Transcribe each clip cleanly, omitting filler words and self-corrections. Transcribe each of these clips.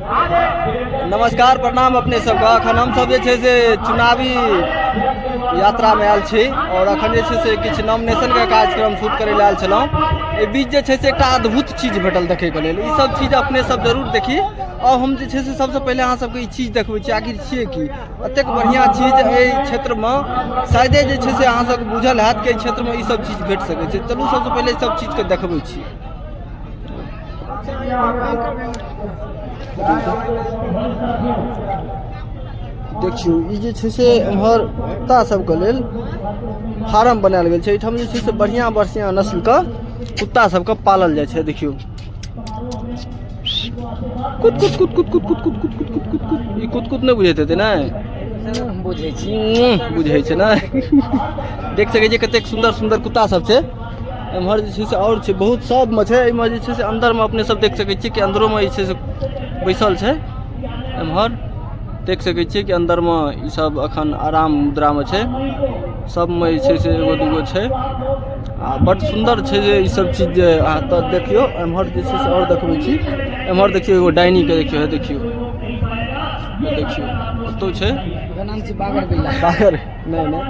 नमस्कार, प्रणाम अपने सबके। अखन हमसब जे छै से चुनावी यात्रामे आयल छी आओर अखन जे छै से किछु नॉमिनेशनके कार्यक्रम शूट करै लए आयल छलहुँ। एहि बीच जे छै से एकटा अद्भुत चीज भेटल देखैके लेल। ई सब चीज अपने सब जरूर देखी। आओर हम जे छै से सबसँ पहिले अहाँ सबके ई चीज देखबै छी, आखिर छियै की एतेक बढ़िआँ चीज। एहि क्षेत्रमे शायदे जे छै से अहाँ सबके बुझल हैत कि एहि क्षेत्रमे ई सब चीज भेट सकै छै। चलू, सबसँ पहिले ई सब चीजके देखबै छी। देखियौ, ई जे छै से एम्हर कुत्ता सबके लेल फार्म बनायल गेल छै। एहिठाम जे छै से बढ़िआँ बढ़िआँ नस्लके कुत्ता सबके पालल जाइ छै। देखियौ, कुत कुत कुत कुत कुत कुत कुत कुत कुत कुत कुत कुत। ई कुत कुत नहि बुझैत हेतै ने? बुझै छी। बुझै छै ने। देख सकै छियै, कतेक सुन्दर सुन्दर कुत्ता सब छै। एम्हर जे छै से आओर छै, बहुत सबमे छै। एहिमे जे छै से अन्दरमे अपने सब देख सकै छियै कि अन्दरोमे जे छै से बैसल छै। एम्हर देख सकै छियै कि अन्दरमे ई सब अखन आराम मुद्रामे छै। सबमे जे छै से एगो दूगो छै आ बड सुन्दर छै जे ई सब चीज जे अहाँ तऽ देखियौ। एम्हर जे छै से आओर देखबै छी। एम्हर देखियौ, एगो डाइनीके देखियौ, देखियौ, देखियौ, ओतौ छै। ओकर नाम छै बागर बिल्ला। बागर नहि नहि।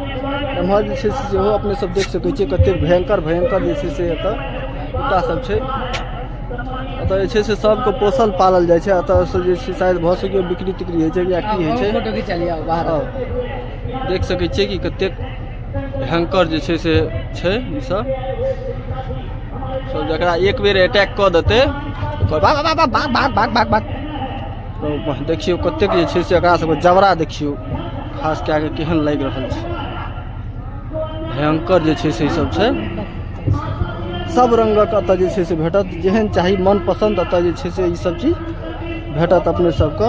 एम्हर जे छै से सेहो अपने सब देख सकै छियै, कतेक भयंकर भयंकर जे छै से एतऽ कुत्ता सब छै। एतऽ जे छै से सबके पोसल पालल जाइ छै। एतऽ से जे छै शायद भऽ सकैए बिक्री तिक्री होइ छै या की होइ छै। फोटो खिंचा लिअ बाहर। आउ, देख सकै छियै कि कतेक भयंकर जे छै से छै ई सब सब। जकरा एक बेर अटैक कऽ देतै ओकर भाग भाग भाग भाग भाग भाग भाग। देखियौ, कतेक जे छै से एकरा सबके जबरा देखियौ, खास कए कऽ केहन लागि रहल छै। भयंकर जे छै से ई सब छै। सब रङ्गक एतऽ जे छै से भेटत, जेहन चाही मन पसन्द एतऽ जे छै से ई सब चीज भेटत अपने सबके।